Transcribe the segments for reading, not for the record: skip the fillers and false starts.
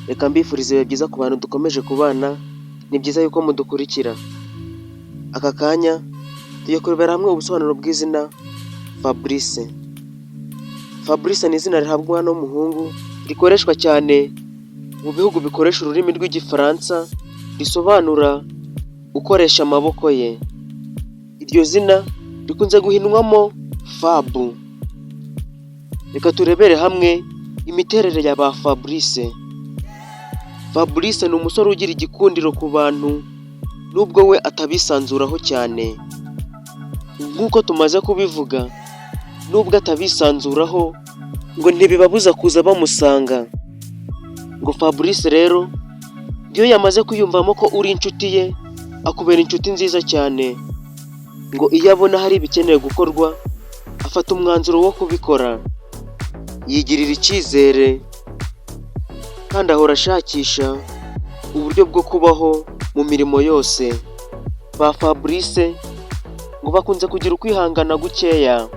Reka mbifurize ibihe byiza ku bantu dukomeje kubana, ni byiza yuko mudukurikira. Aka kanya tugiye kurebera hamwe ubusobanuro bw'izina Fabrice. Fabrice ni izina rihabwa umwana w'umuhungu, rikoreshwa cyane mu bihugu bikoresha ururimi rw'Igifaransa, risobanura ukoresha amaboko ye. Iryo zina rikunze guhinwamo Fab. Reka turebere hamwe imiterere ya ba Fabrice. Fabrice ni umusore ugira igikundiro ku bantu nubwo we atabisanzuraho cyane. Nk'uko tumaze kubivuga, nubwo atabisanzuraho ngo ntibibabuza kuza bamusanga. Ngo Fabrice rero iyo yamaze kwiyumvamo ko uri inshuti ye, akubera inshuti nziza cyane. Ngo iyo abona hari ibikenewe gukorwa, afata umwanzuro wo kubikora. Yigirira icyizere kandi ahora ashakisha uburyo bwo kubaho mu mirimo yose. Ba Fabrice ngo bakunze kugira ukwihangana gukeya.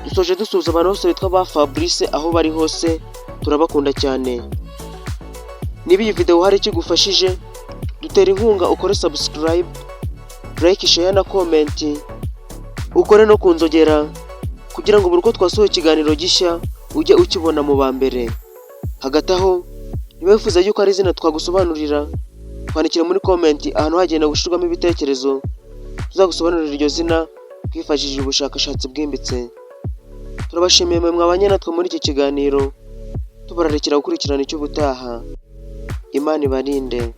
Dusoje dusuhuza abantu bose bitwa ba Fabrice aho bari hose, turabakunda cyane. Niba iyi video hari icyo igufashije, dutera inkunga ukore subscribe, like, share na comment, ukore no ku nzogera kugira ngo buri uko twasohoye ikiganiro gishya ujye ukibona mu ba mbere. Hagati aho, niba wifuza yuko hari izina twagusobanurira, twandikire muri comment ahantu hagenewe gushyirwamo ibitekerezo, tuzagusobanurira iryo zina twifashishije ubushakashatsi bwimbitse. Turabashimiye mwe mwabanye natwe muri iki kiganiro, tubararikira gukurikirana icy'ubutaha. Imana ibarinde.